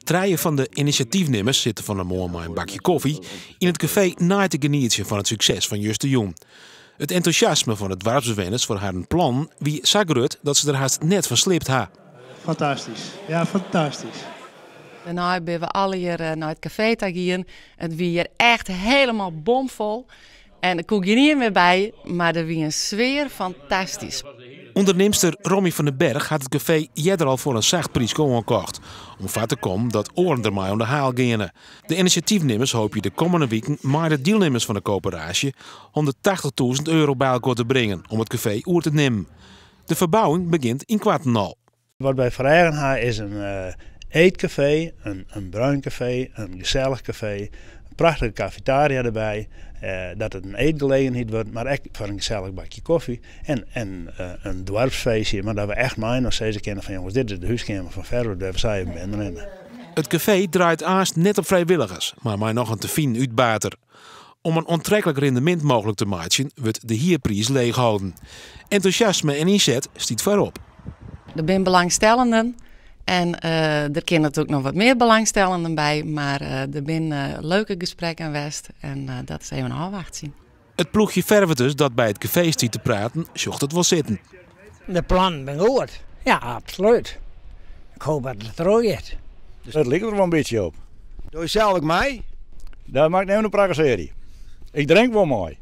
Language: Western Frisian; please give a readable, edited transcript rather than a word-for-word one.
Trije fan de inisjatyfnimmers sitte fan 'e moarn mei in bakje kofje yn it kafee nei te genietsjen fan it sukses fan justerjûn. It entûsjasme fan de doarpsbewenners foar harren plannen wie sa grut dat se der hast net fan sliept ha. Fantastysk, ja fantastysk. Dêrnei binne we allegear nei it kafee ta gien. It wie hjir echt helemaal bomfol. En der koe gjinien mear by, mar der wie in sfear fantastysk. Undernimster Romy van den Berg hat it kafee earder al foar in sacht pryske oankocht, om foar te kommen dat oaren dermei oan de haal geane. De inisjatyfnimmers hoopje de kommende wiken mei de dielnimmers fan de koöperaasje 180.000 euro by elkoar te bringen om it kafee oer te nimmen. De ferbouwing begjint ynkoarten al. Wat wy foar eagen ha is in eetkafee, in bruin kafee, in gesellich kafee, in prachtige kafetaria derby, dat it in eetgelegenheid wurdt, mar ek foar in gesellich bakje kofje en in doarpsfeestje, mar dat we echt mei-inoar sizze kinne fan jonges, dit is de húskeamer fan Ferwert wêr't we sa even binnenrinne. It kafee draait aanst net op frijwilligers, mar mei noch in te finen útbater. Om in oantreklik rindemint mooglik te meitsjen, wurdt de hierpriis leech holden. Entûsjasme en ynset stiet foarop. Der binne belangstellenden en der kin natuerlik noch wat mear belangstellenden by, mar der binne leuke gesprekken west en dat is even ôfwachtsjen. It ploechje Ferwerters dat by it kafee stiet te praten, sjocht it wol sitten. De plannen binne goed, ja absolút. Ik hoop dat it trochgiet. It liket der wol in bytsje op. Doe je sels ek mei? Dêr moat ik even prakkesearje. Ik drink wol mei.